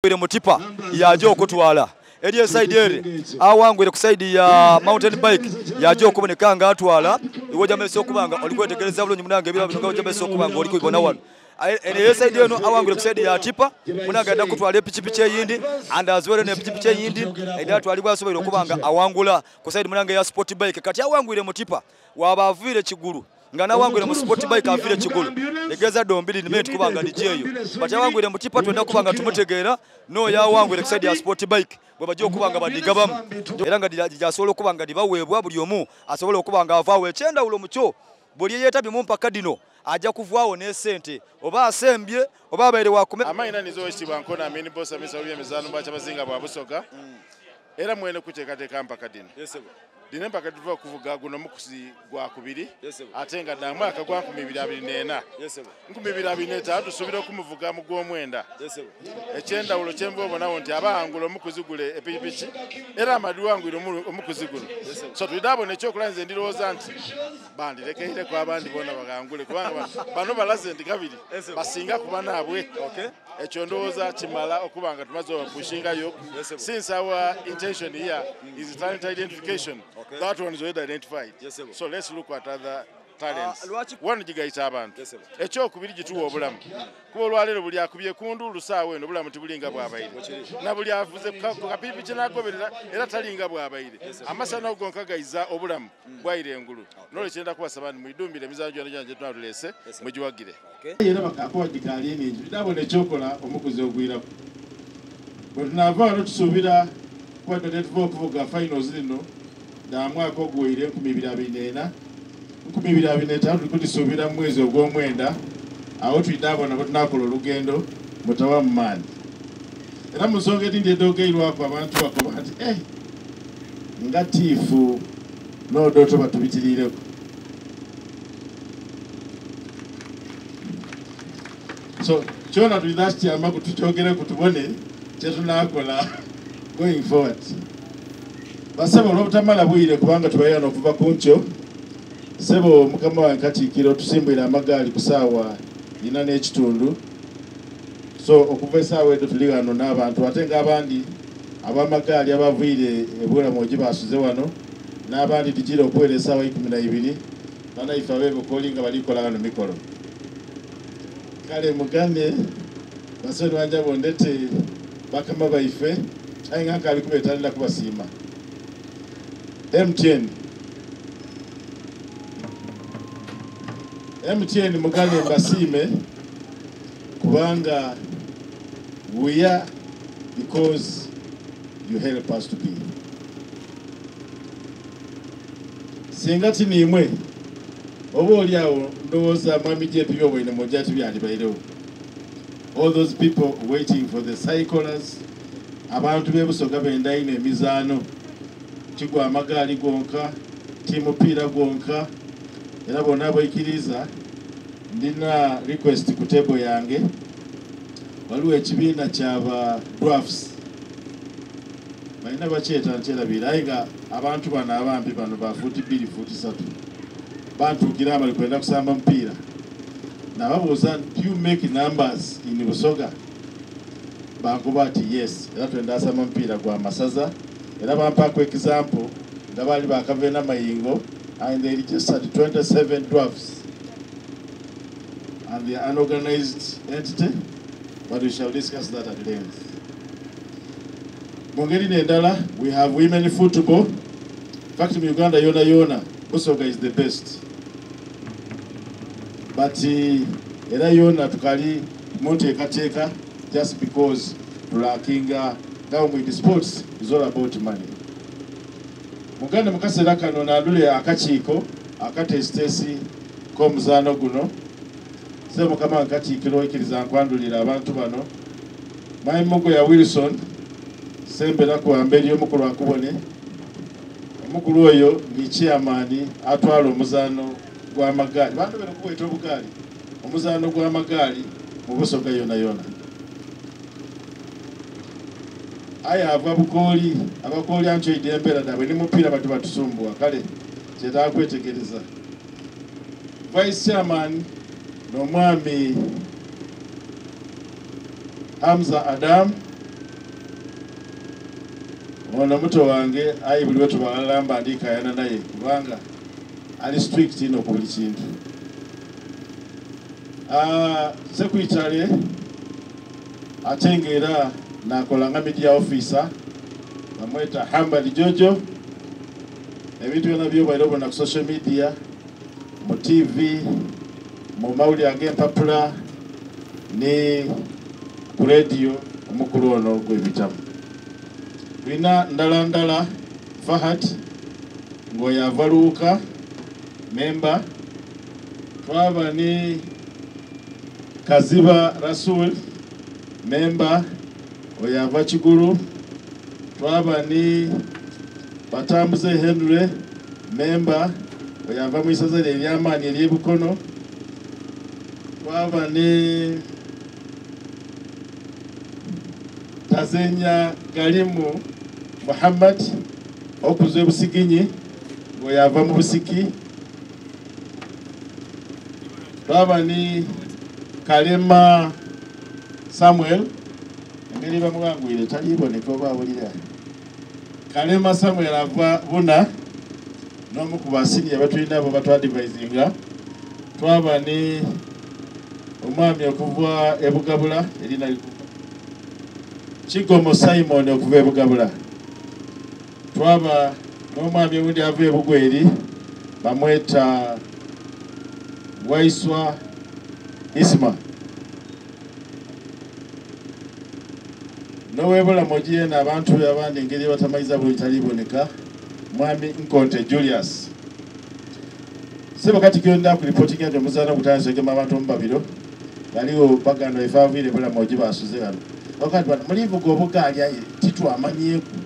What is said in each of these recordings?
Awangwire mu tipa yaja okutwala eri esaidi ere, awangwire ku saidi ya mountain bike yaja okuboneka nga atwala. Iwe oja maiso okuba nga oli kwetegereza bulungi munange ebirabo bino nga oja maiso okuba nga oli kubibona wano. Eno esaidi eno awangwire ku saidi ya tipa munange aidha kutwala epikipiki eyindi and as well eno epikipiki eyindi eidha atwalibwa asoboire okuba nga awangula ku saidi munange ya sport bike. Kati awangwire mu tipa waba aviire Kigulu nga nawangwire mu sport bike aviire Kigulu egeza dhombiri ni meant kuba nga dhija eyo but awangwire mu tipa twenda kuba nga tumutegeera n'oyo awangwire ku side ya sport bike bwe baja okuba nga badhigabamu era nga dhigyasobola okuba nga dhibaweebwa buli omu asobola okuba nga avaawo. Ekyendawulo mu kyo buli eyeetabye mu mpaka dhino aja kuvaawo n'esente oba asembye oba abaire wa kume. Amaina nize Owekitiibwa Nkona Amin Boss Minisita w'ebyemizaano mu Bwakyabazinga bwa Busoga era mwene kuteekateeka mpaka dhino. Dhino empaka dhituva okuvuga guno mukuzi gwa kubiri ate nga dha mwaka gwa 2024. 2025 tusuubira okumuvuga mu gw'omwenda. Ekyendawulo kyenva obonawo nti abaghangula omukuzi gule epikipiki era amadi wangwire omukuzi guno. So twidha bona ekyokola nze ndirowooza nti bandirekeireku abandi bona baghangule kubanga bano balaze nti kabiri basinga ku banaabwe. Ekyo ndowooza kimala okuba nga tumaze obapushingayo since our intention here is talent identification. That one is already identified. So let's look at other talents. One gigayita abantu. Ekyokubiri gituwa obulamu. Kuba olwaleero buli akubye ku nduulu saawa eno obulamu tibulinga bwabaire. Na buli avuze ku kapipiki n'agoberera era talinga bwabaire. Amasana gonka gaiza obulamu bwaire engulu. N'olwekyo nenda kubasaba nti mwidumbire emizaano gyona gyona gye tunaba tuleese mugiwagire. Era bakakoba gikaali eningi tudabona ekyokola omukuzi ogwiraku. Bwe tunaava wano tusuubira kuba tuno tuva okuvuga finals dhino dha mwaka oguwaire 2024, 2025 tuli kudhisuubira mu mwezi ogw'omwenda. Agho twidha bona bwe tunakola olugendo mutawa mu maani. Era mu nsonga edhindi edhogeirwaku abantu bakoba nti eh nga tiifu n'odoto batubitiriireku. So kyona tulina kityamaku tukyogereku tubone kyetunakola going forward. Basebo olw'obutamala bwire kubanga tubaire wano okuva ku nkyo, sebo mukama wange Katikkiro tusimbwire amagaali ku saawa ina n'ekitundu. So okuva esaawa edo tuli ghano n'abantu ate nga abandi ab'amagaali abaviire e Bulamogi basuze wano n'abandi tujiire okuwera esaawa 12 banaife ab'e Bukoli nga bali kola ghano mikolo. Kale mugane basebo ni banjabo ndete bakama baife aye nga nkaali kubeeta ndina kubasiima. MTN. MTN mugane mbasiime kubanga we are because you help us to be. Singa tiniimwe oba oli awo ndowooza mwami JP obwine mujja tibyalibairewo. All those people waiting for the cyclers, abantu b'e Busoga benda ino emizaano, tigwa amagaali gonka, ti mupiira gwonka, era bonna abaikiriza ndina request ku table yange. Waliwo ekibiina kyaba dwarfs balina bakyeta nkyerabira, aye nga abantu bano abampi bano ba fuuti bbiri fuuti satu bantuukira bali kwenda kusamba mupiira. Nababuuza, do you make numbers in Busoga? Bankuba ati yes, era twenda asamba mupiira gwa masaza. Era bampaku example nga baali bakava Namayingo and they registered 27 dwarfs and they are an organized entity, but we shall discuss that at length. Mu ngeri n'endala, we have women football. In fact, mu Uganda yona yona, Busoga is the best. But era yona tukali munteekateeka just because tulakinga now with sports is all about money. Muganda mu kaseera kano nandule akakiiko akateesiteesi k'omuzaano guno. Ssebo Mukama wange Katikkiro, oikiriza nkwandulira abantu bano. Mwami Mugoya Wilson, sembera ku amberi omukulu akubone. Omukulu oyo ni chairman atwala omuzaano gw'amagaali. Bantu bano kuweta obugaali. Omuzaano gw'amagaali mu Busoga yona yona. Aye ava Bukooli, abakooli anchoide empeera dhaabwe ni mupiira batu batusumbuwa kale kyetaaga kwetegereza. Vice Chairman n'omwami Hamza Adam. Ono muto wange ayi buli wetubalala mba ndikayana naye kubanga ali strict ino ku buli kintu. Sekuitale ate ng'era nakola nga media officer bamweta Hambali Jojo. Ebintu byona byobaire obona ku social media, mu TV, mu mawulire ag'empapula ni ku radio omukulu ono gwebitamu. Tulina Ndala Ndala Fahad ng'oyo ava Luuka memba. Twaba ni Kaziba Rasul memba oyo ava Kigulu. Twaba ni Batambuze Henry memba oyo ava mu isaza lye ery'amaanyi ery'Ebukono. Twaba ni Tazenya Galimu Muhammad okuza Busiginyi ng'oyo ava mu Busiki. Twaba ni Kalema Samuel engeri bamwangwire taliboneka oba awulira. Kalema Samuel ava Buna n'omu ku basiniya batulina abo batwadvisinga. Twaba ni omwami okuva e Bugabula erina Kigomo Simon okuva e Bugabula. Twaba n'omwami owundi ava e Bugweri bamweta Waiswa Isma. N'owebulamogi yena abantu abandi engeri batamaiza buli taliboneka mwami Nkonte Julius. Sebo kati kyonda ku reporting nti omuzaana gutandise ogema abantu omu babiro baliwo baganda ife aviire Bulamogi basuze bano. Wakati bano mulivuga obugaali aye titwamanyeeku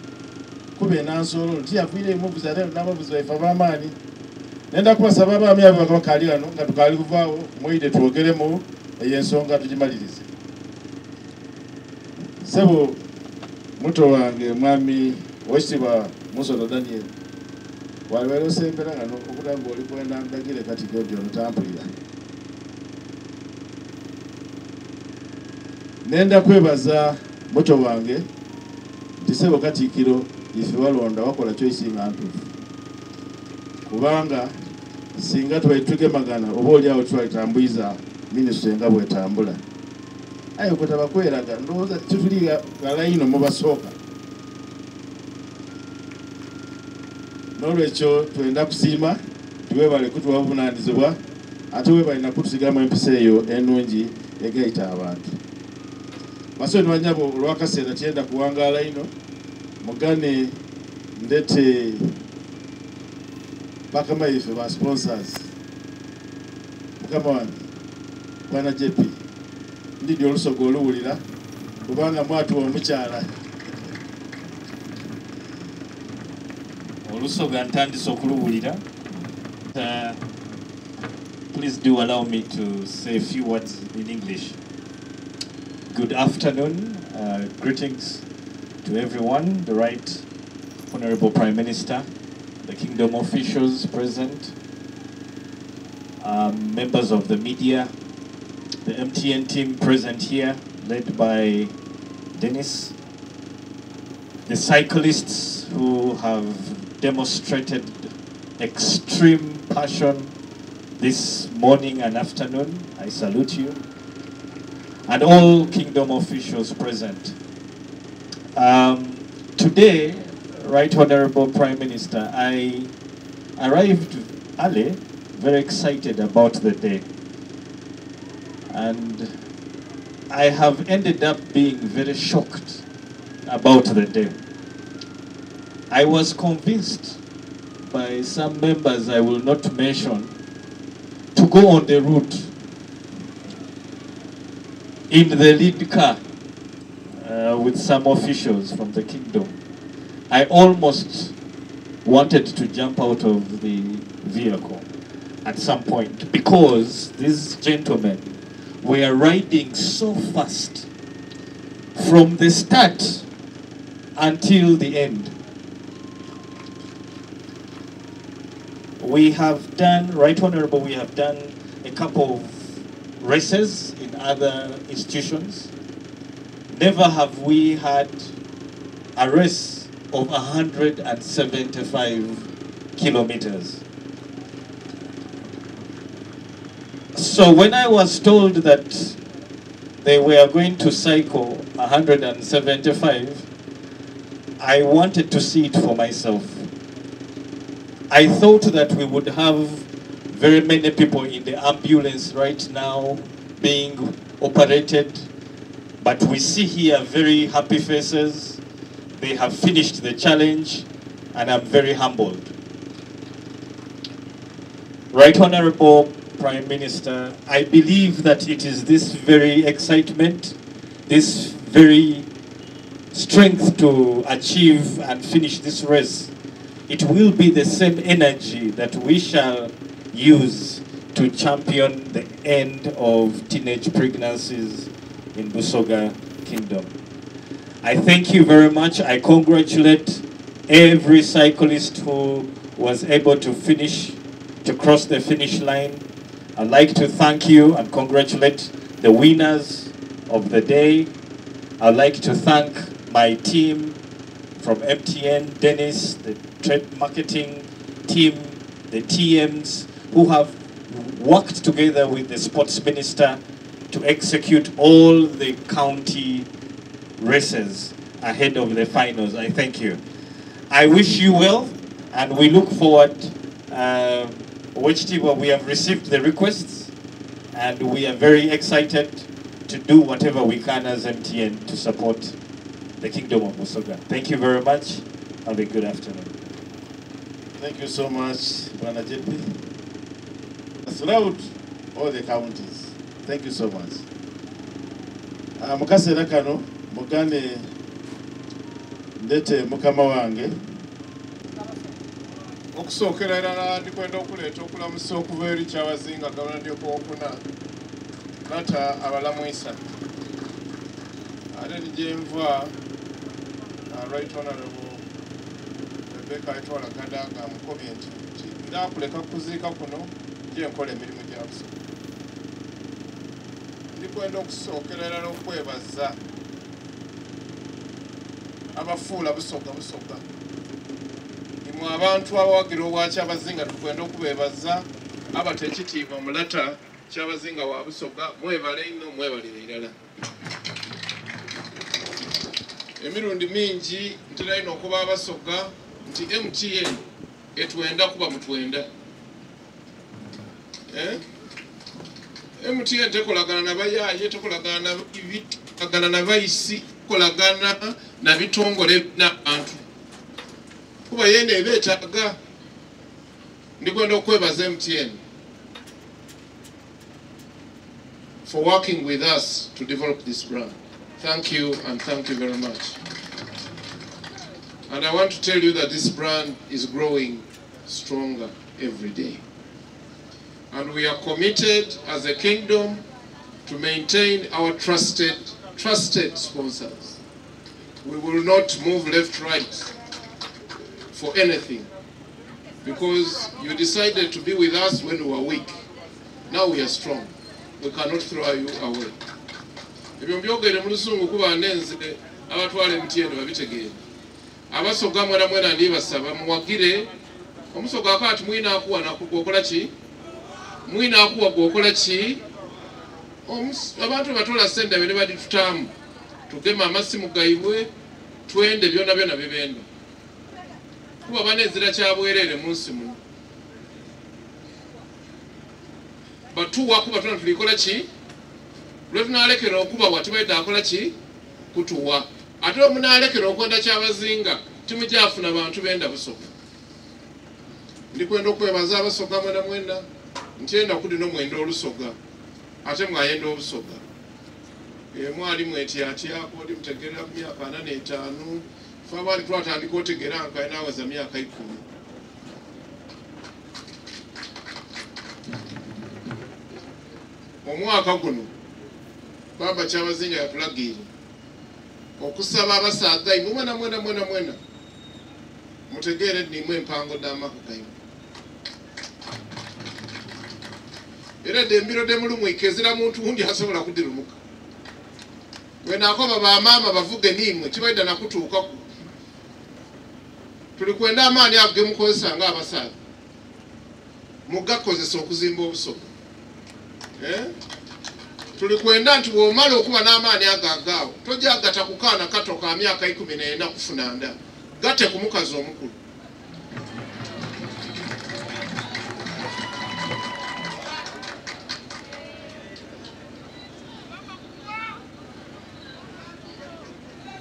kuba enansolo nti yaviire emuvuzi ate n'abavuzi baife ab'amaanyi. Nenda kubasaba abaami abo bakali wano nga tukaali kuvaawo mwide twogeremu eyo ensonga tugimalirize. Sebo muto wange mwami Owekitiibwa Musono Daniel waliwera osembera ngano okuta ng'oli kwenda ndagire kati godi onutampulira. Nenda kwebaza muto wange nti sebo Katikkiro ife walonda wakola choice nga ntuufu, kubanga singa twali tugemagana oba oli awo twalitambuiza minisitule nga bwetambula. Aye okutaba kweraga ndowooza tituli ghala ino mubasooka. N'olwekyo twenda kusiima tiwebale kutuwa buvunaanyizibwa ate webale nakutusigamu empisa eyo ennungi egaita abantu. Basoni banyabo olw'akaseera tyenda kuwangaala ino mugane ndete bakama ife ba sponsors. Mukama wange Bwana JP ndidi olusoga oluwulira kubanga mwatuwa omukyala. Olusoga ntandise okuluwulira. Please do allow me to say a few words in English. Good afternoon. Greetings to everyone, the Right Honorable Prime Minister, the Kingdom officials present, members of the media, the MTN team present here, led by Dennis, the cyclists who have demonstrated extreme passion this morning and afternoon, I salute you, and all Kingdom officials present. Today, Right Honorable Prime Minister, I arrived early, very excited about the day. And I have ended up being very shocked about the day. I was convinced by some members I will not mention to go on the route in the lead car with some officials from the kingdom. I almost wanted to jump out of the vehicle at some point because these gentlemen were riding so fast from the start until the end. We have done, Right Honorable, we have done a couple of races in other institutions. Never have we had a race of 175 kilometers. So when I was told that they were going to cycle 175, I wanted to see it for myself. I thought that we would have very many people in the ambulance right now being operated, but we see here very happy faces. They have finished the challenge, and I'm very humbled. Right Honorable Prime Minister, I believe that it is this very excitement, this very strength to achieve and finish this race, it will be the same energy that we shall use to champion the end of teenage pregnancies in Busoga Kingdom. I thank you very much. I congratulate every cyclist who was able to finish, to cross the finish line. I'd like to thank you and congratulate the winners of the day. I'd like to thank my team from MTN, Dennis, the trade marketing team, the TMs, who have worked together with the sports minister to execute all the county races ahead of the finals. I thank you. I wish you well, and we look forward. Owekitiibwa, we have received the requests, and we are very excited to do whatever we can as MTN to support the Kingdom of Busoga. Thank you very much. Have a good afternoon. Thank you so much, Bwana JP. Throughout all the counties. Thank you so much. Mukaseera kano mugane ndete mukama wange. Okusookera irala ndikwenda okuleeta okulamusa okuva eri Kyabazinga Gabana Ndyoka Lata abalamwisa. Ate ni gye nva Right Honorable Rebecca Alitwala Kadaga amukobye nti ndakuleka kuziika kuno gye nkola emirimu gya Busoga. Ndikwenda okusookera irala okwebaza abafuula Busoga Busoga. Imwe abantu abawagira obwa Kyabazinga tukwenda okubeebaza abata ekitiibwa mulata Kyabazinga wa Busoga, mwebale ino, mwebalire irala. Emirundi mingi ntera ino okuba Abasoga nti MTN etwenda kuba mutwenda. MTN tekolagana na bayaye, tekolagana na bikolagana na bayisi, tekolagana na bitongole n'abantu. Kuba yene ebeetaaga. Ndikwenda okwebaza MTN for working with us to develop this brand. Thank you, and thank you very much. And I want to tell you that this brand is growing stronger every day. And we are committed as a kingdom to maintain our trusted sponsors. We will not move left, right for anything, because you decided to be with us when we were weak. Now we are strong. We cannot throw you away. Ebyo mbyogere mu luzungu kuba nenze abatwala MTN babitegeere. Abasoga mwena mwena ndibasaba muwagire omusoga akati mwina akuwa nakugwokola ki? Mwina akuwa gwokola ki? Abantu batola sente bene baditutamu. Tugema amasimu gaibwe twende byona byona bibenda. Kuba banezira kyabwerere mu nsi muno. Batuwa kuba tuna tulikola ki? Lwe tunalekera okuba watibaida akola ki? Kutuwa. Ate omunalekera okwenda Kyabazinga timujafuna bantu benda Busoga. Ndikwenda okwebaza Abasoga mwena mwena ntyenda kudino mwenda olusoga ate mwayenda obusoga. Mwali mwetyatyako ndi mutegerera ku myaka 45 fe abaali twatandika otegera nka naweza myaka 10. Omwaka guno Baba Kyabazinga yatulagira okusaba abasaadha imwe mwena mwena mwena mwena mutegeere nimwe empango d'amaka gaimwe. Era embiro demulumwike ezira muntu wundi asobola kudirumuka. Bwe nakoba bamaama bavuge nimwe kibaida nakutuukaku. Tuli kwenda amaani ago ge mukozesa ng'abasaadha mugakozesa okuzimba obusoga. Tuli kwenda nti bw'omala okuba n'amaani ago agaawo tojagata ku kaana kato ka myaka 14 kufuna nda, gate ku mukazi omukulu.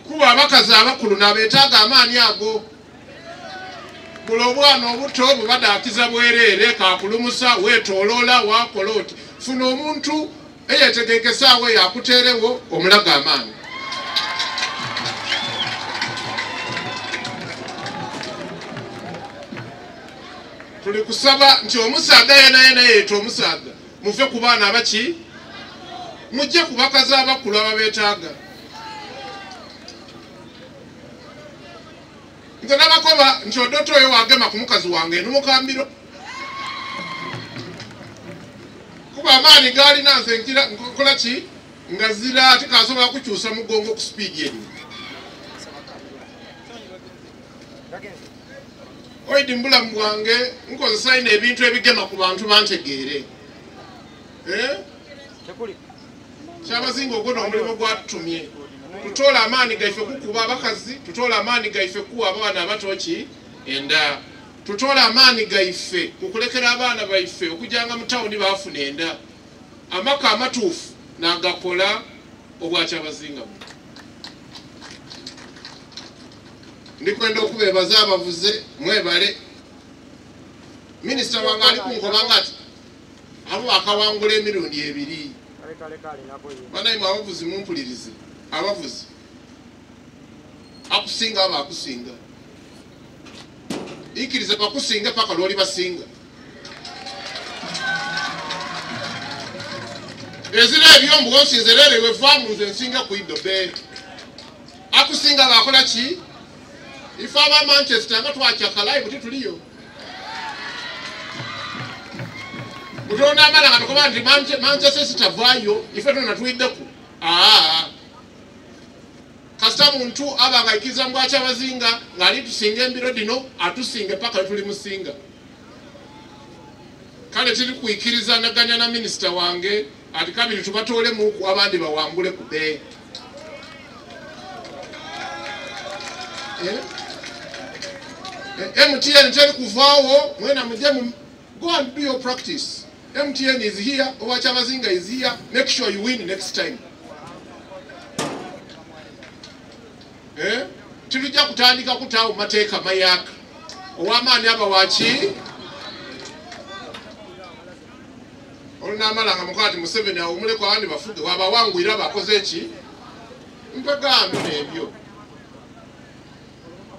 Kuba abakazi abakulu n'abeetaaga amaani ago. Buli obwana obuto bubadaakiza bwereere, kakulumusa, weetooloola, wakola oti. Funa omuntu eyeetegekesaawo yakuteerewo omulaga amaani. Tuli kusaba nti omusaadha yena yena yeeta omusaadha, muve ku baana abaki, mujje ku bakazi abakulu ababeetaaga. Nze nabakoba nti odoto oyo wagema ku mukazi wange enumukambiro. Kuba amaani gaalina nze ngira nkola ki nga zira tikasobola kukyusa mugongo ku sipiidi eyo. Oidi mbulamu bwange nkozesa ino ebintu ebigema ku bantu bantegeere. Kyabazinga ogwo n'omulimu gwatutumye. Tutoola amaani gaife kukuba abakazi, tutoola amaani gaife kuwa abaana abato ki enda. Tutoola amaani gaife kukulekera abaana baife okujanga mu tawuni baafuna enda. Amaka amatuufu n'agakola obwakyabazinga buno. Ndikwenda okubeebaza abavuze mwebale. Minisita wange ali kunkoba nga ati abo akawangula emirundi ebiri. Banaimwe abavuzi mumpulirize, abavuzi akusinga aba akusinga, ikiriza bakusinga paka lwoli basinga. Ezira ebyombu onsinze rere wevaamu nze nsinga kuidobe. Akusinga bakola ki? Ife aba Manchester nga twakyakalayi buti tuliyo. Mutonda amala nga tukoba nti Manchester City avaayo ife tuna twiddeku. Kasita muntu aba nga aikiriza mu bwakyabazinga ng'ali tusinga embiro dino atusinge paka lwe tuli musinga. Kale tiri kwikirizanaganya na minisita wange ati kabiri tubatoolemu abandi bawangule ku be. MTN teri kuvaawo mwena mujje mu go and do your practice. MTN is here, Owakyabazinga is here, make sure you win next time. Titujja kutandika kutaawo mateeka mayaka. Ow'amaani aba waki? Olunaamala nga mukola ati Museveni awumuleko abandi bafuge, wabawanguyira bakoze ki? Mpegaano n'ebyo.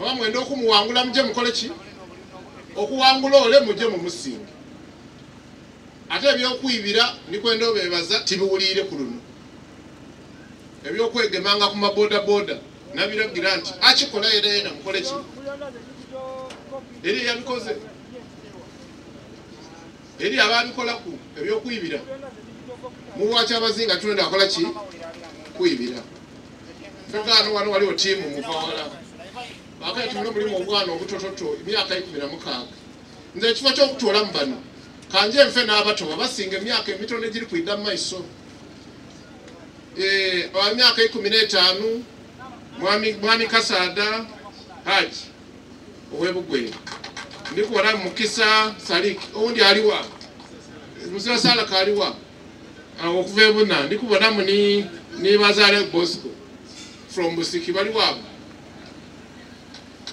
Oba mwenda okumuwangula mujje mukole ki? Okuwangula ole mujje mumusinge. Ate ebyokwibira ndikwenda obeebaza tibiwuliire ku luno. Ebyokwegemanga ku mabodaboda nabiragira nti akikola era yena mukole ki? Eri yabikoze. Eri ababikolaku ebyokwibira. Mu bwakyabazinga tulenda akola ki? Kwibira. Fegaano wano waliwo tiimu muvawala. Akati muno mulimu obwana obutototo emyaka 16. Nze ekifo ky'okutuula mu bano kanje nfe n'abato babasinga emyaka emitono egiri kwidda mu maiso. Emyaka 15 mwami Kasaada Haji ow'Ebugwe. Ndikuwala Mukisa Salik owundi aliwa? Muzira Salaka aliwa? Okuva ebuna ndikubonamu ni Bazale Bosco from Busiki bali waabo.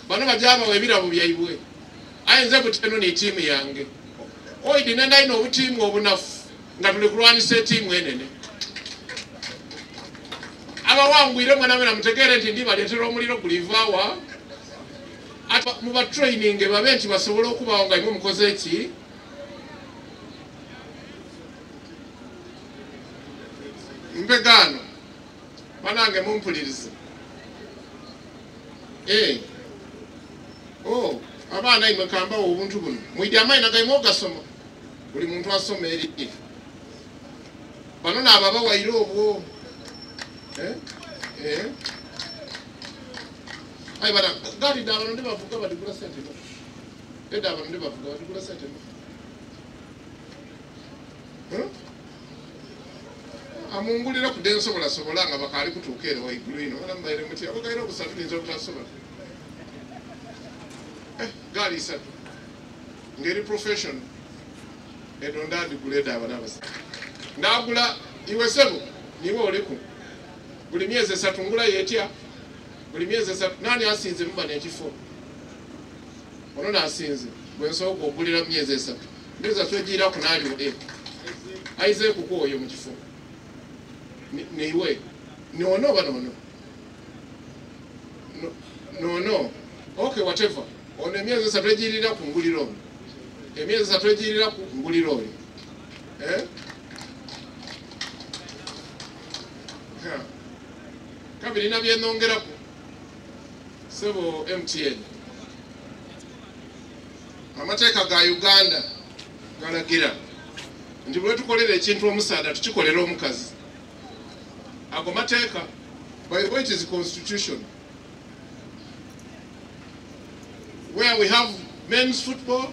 Bano bajabawa ebirabo byaibwe. Aye nze buteno ni tiimu yange. Oidi nenda ino obutiimu obunafu nga tuli kulwanisa etiimu enene. Abawangwire mwana mwena mutegeere nti ndibaleetera omuliro gulivaawa. Ate muba training babe nti basobole okubaawo nga imwe mukoze ki? Mpegaano banange mumpulirize. Abaana imwe kambawo obuntu buno. Mwidi amaina gaimwe ogasoma. Buli muntu asoma eri. Bano n'ababawaire obwo. Aye bana gaali dha bano ndibavuga badigula sente no. Eda bano ndibavuga badigula sente no. Hmm? Amungulira ku densobola sobola nga bakaali kutuuka ere waigulu ino. Bana mbaire muti abo gaire obusatu ninza obutasobola. Eh, gaali isatu. Ngeri profession. Edo ndadigula eda abana abasa. Ndagula iwe sebo niwe oliku. Buli myezi esatu ngula yetya. Buli myezi esatu nani asinze muba n'ekifo. Ono nasinze gwe nsooka ogulira mu myezi esatu. Myezi esatu egiira ku naali e. Aize kuku oyo mu kifo. Niwe. Nono oba nono? Nono. Okay, whatever. Ono emyezi esatu egirira ku ngulira ono. Emyezi esatu egirira ku ngulira oyo. Eh? Ha. Kabiri na byenongeraku. Sebo MTN. Amateeka ga Uganda galagira nti bwe tukolera ekintu omusaadha tukikolera omukazi. Ago mateeka by the way it is constitution. Where we have men's football,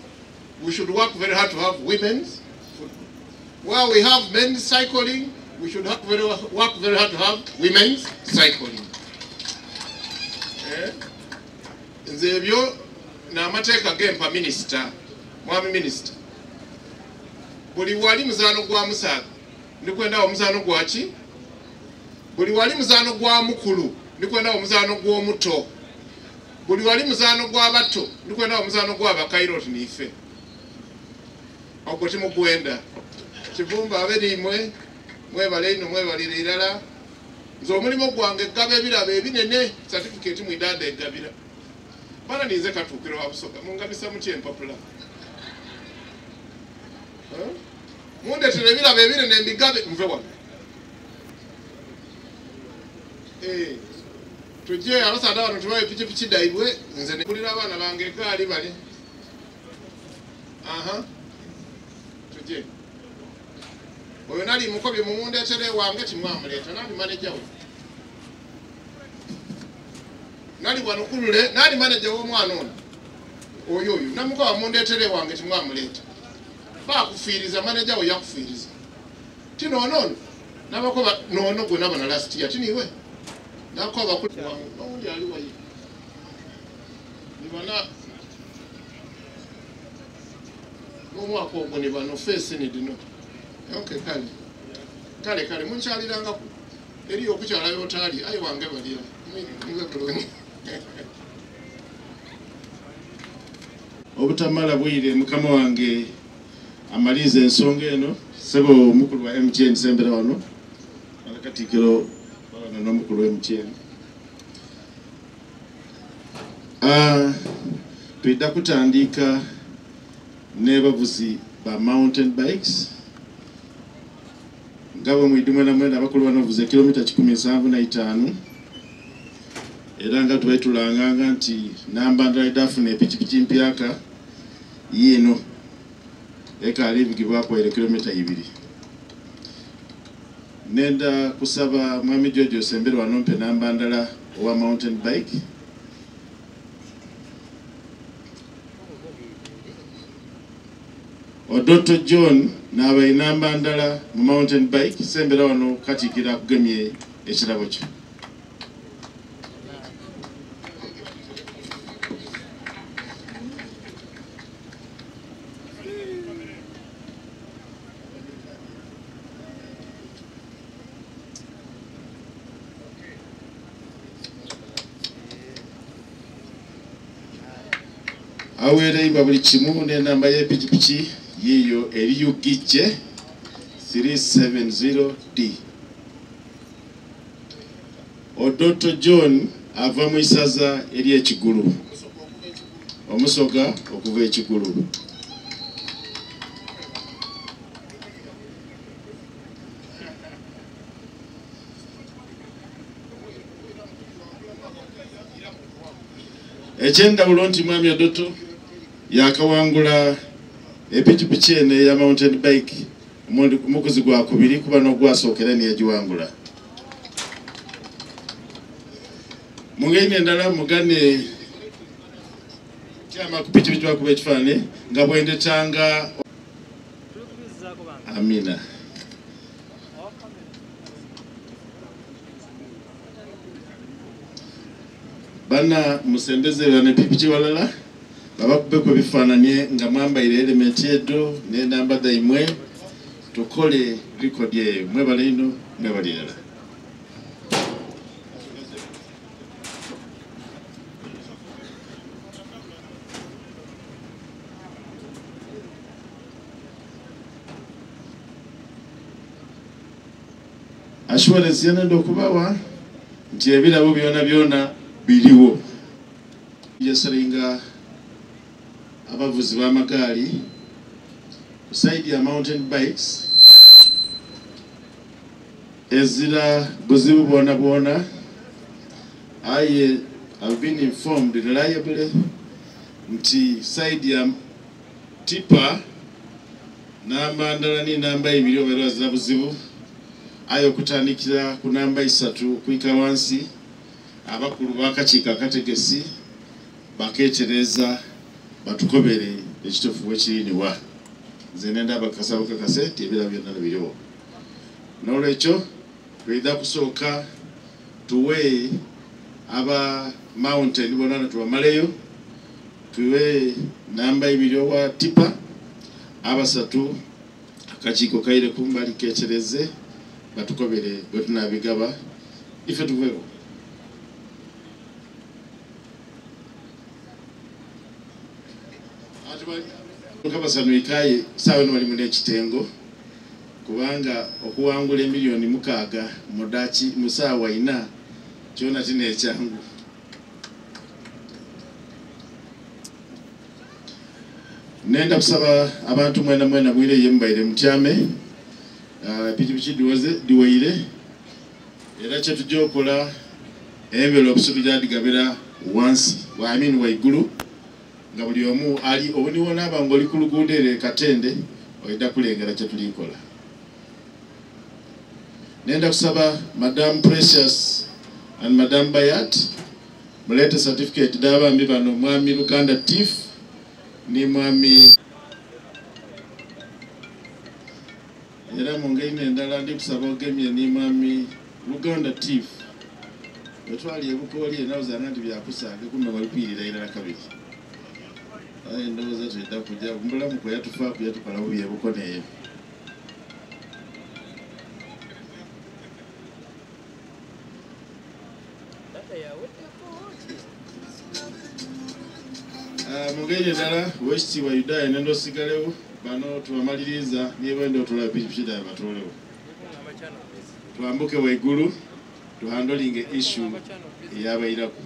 we should work very hard to have women's football. Where we have men's cycling, we should have very, work very hard to have women's cycling. Eh? Nze ebyo n'amateeka gempa minisita, mwami minisita. Buli wali muzaano gwa musaadha, ndikwendawo omuzaano gwa ki? Buli wali muzaano gwa mukulu, ndikwendawo omuzaano gw'omuto. Buli wali muzaano gwa bato, ndikwendawo omuzaano gwa bakairoti niife. Ogwo timugwenda. Kivumba aberimwe, mwebale ino mwebalire irala. Nze omulimu gwange gaba ebirabo ebinene, certificate mwidada egabira. Bana ninze katuukiro wa Busoga, mungabisa mutya empapula? Mundetera ebirabo ebinene mbigabe, nve wano. Tujje abasaadha bano tubawe pikipiki daibwe, nze nekulira abaana bange egaali bali. Aha. Tujje. Oyo nali mukobye mumundeetere wange timwamuleeta, nali manager we. Nali wano kulule, nali manager w'omwana ono. Oyo oyo, namukoba mundeetere wange timwamuleeta. Bakufiiriza, manager we yakufiiriza. Ti noono ono, nabakoba noono gwe nabona last year, ti niwe. Nakoba ku wange, n'owundi ali wayi. Ni bana n'omwaka ogwo ni bano feesi ni dino. Okay, kale. Kale, kale, munkyalirangaku. Eriyo okukyalayo otaali, ayi wange balya. Nze bulungi. Obutamala bwire mukama wange amalize ensonga eno. Sebo omukulu wa MTN sembera wano. Katikkiro wano n'omukulu wa MTN. Twidda kutandika n'abavuzi ba mountain bikes. Nga bwe mwidde mwena mwena abakulu bano bavuze kilomita 175. Era nga tubaye tulanganga nti namba ndala edafuna epikipiki mpyaka yiino ekaali evugibwako ere kilomita 2. Nenda kusaba mwami George Osembere wano mpe namba ndala owa mountain bike. Odoto John n'aba inamba ndala mu mountain bike sembera wano katikira akugemye ekirabo kyo. Aweereibwa buli kimu n'enamba y'epikipiki yiiyo eri UGJ 370D. Odoto John ava mu isaza ery'Ekigulu. Omusoga okuva Ekigulu. Ekyendawulo nti mwami Odoto yakawangula epikipiki eno eya mountain bike omukuzi gwa kubiri kuba n'ogwasookera niyagiwangula. Mu ngeri n'endala mugane kyama ku pikipiki bakuba ekifaananyi nga bwendetanga Amina. Bana musembeze bana pikipiki walala babakubeko ebifaananye nga mwambaire elementi edo n'enamba dhaimwe tukole rekodi eyo. Mwebale ino, mwebale irala. Assurance yena ndokubawa nti ebirabo byona byona biriwo. Yasalinga abavuzi b'amagaali ku side ya mountain bikes ezira buzibu bwona bwona. Aye I've been informed reliably nti side ya tipa namba ndala ni namba ibiri oba azira buzibu, aye okutandikira ku namba 3 kuika wansi abakulu bakakiiko akategesi baketereza batukobere ekituufu wekiriniwa. Nze nenda abakasa bakakase nti ebirabo byonna biriwo. N'olwekyo twidha kusooka tuwe aba mountain bonna tubamaleyo, tuwe namba 2 owa tipa, abasatu akakiiko kaire kumbali ketereze batukobere bwe tunabigaba ife tuveewo. Kabasanuikaye sawe no bali n'ekitengo kubanga okuwangula emiliyoni 6 mudachi musawa 4 kyona tine ekyangu. Nenda kusaba abantu mwena mwena mwire yembaire mutyame pikipiki diweire era kye tujja okola envelope tujadigabira wansi wa I mean waigulu nga buli omu ali obuniwona aba ng'oli ku luguudo ere Katende oida kulengera kye tulikola. Nenda kusaba Madam Precious and Madam Bayat mulete certificate d'abambi bano mwami Luganda Tiff ni mwami era mu ngeri n'endala ndi kusaba ogemye ni mwami Luganda Tiff wetwali ebukooli enawuzanga nti byakusanga kumbe wali kwirira irala kabiri. Aye ndowooza twenda kujja mbulamu kwe yatufaaku yatukola bubi ebukono eyo. Mu ngeri endala owekitiibwa Yudaaya nenda osigalewo bano tubamaliriza niba otula pikipiki dawe batolewo twambuke waigulu tuhandolinge issue eyabairaku.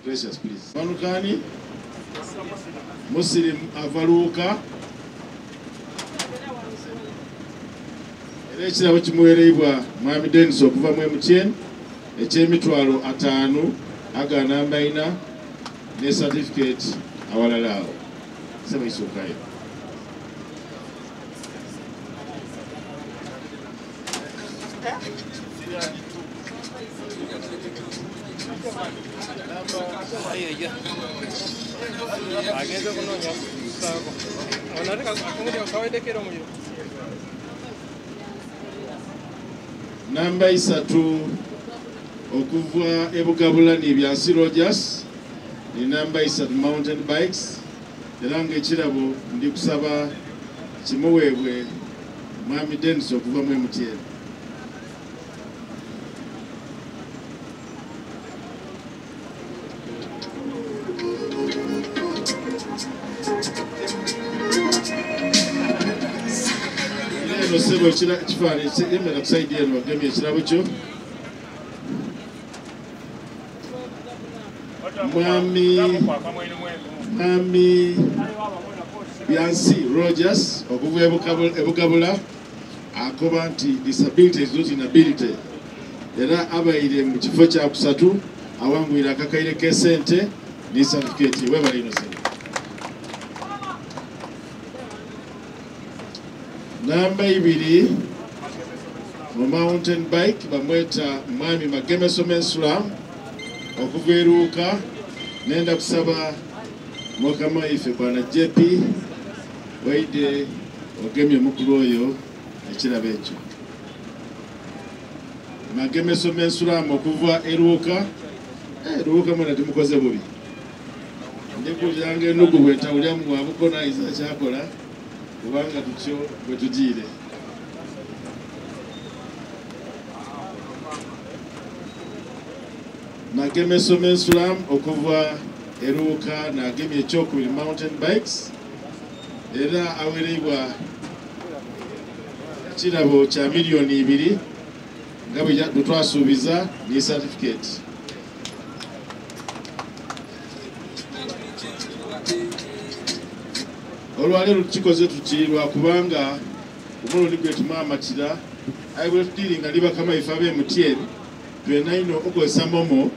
Precious, please. Manukani Muslim avaluuka era ekirabo kimuwereibwa mwami Dennis okuva mu MTN eky'emitwalo 5 aga namba 4 ne certificate awalala awo. Sema isukayo. Namba 3 okuva ebugabula ni Byansi Rogers ni namba 3 mountain bikes era nga ekirabo ndi kusaba kimuweebwe mwami Dennis okuva mu MTN. Eno sebo ekifaananyi yemera ku sayidi eno ogemye ekirabo kyo. Mwami Byansi Rogers okuva ebugabula akoba nti disability is not inability era abaire mu kifo kya kusatu awangwira akakaire k'esente ne certificate. Webale ino sebo. Namba 2 mu mountain bike bamweta mwami Magemeso Mensulam Okuva eruuka nenda kusaba mukama waife bwana JP waide ogemye omukulu oyo ekirabo ekyo. Magemeso mensulamu okuva eruuka eruuka mwena timukoze bubi. Ndikuwuliranga enugu bwetawulyamu bwabukona iza kyakola kubanga tutyo bwe tugiire. Magemeso mensulam okuva eruuka nagemye ekyokubiri mountain bikes era awereibwa ekirabo kya miliyoni ibiri nga bwe twasuubiza ni certificate. Olwaleero tukikoze tuti lwakubanga omulundi gwe tumwamatira aye bwe tudiringa ni bakama ife ab'e MTN twena ino okukozesa momo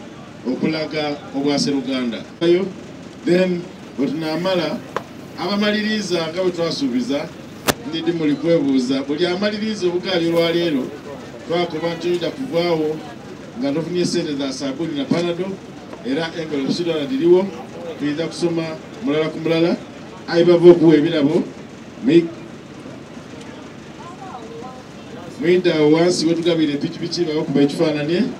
okulaga obwaseruganda. Then bwe tunaamala abamaliriza nga bwe twasuubiza ndidi muli kwebuuza buli amaliriza obugaali olwaleero twakoba nti oyida kuvaawo nga tofunye sente za sabuni na panado era envelope sidala diriwo tuyinza kusoma mulala ku mulala aye bava okuwa ebirabo mwidde awo wansi wetugabira epikipiki babakuba ekifaananie.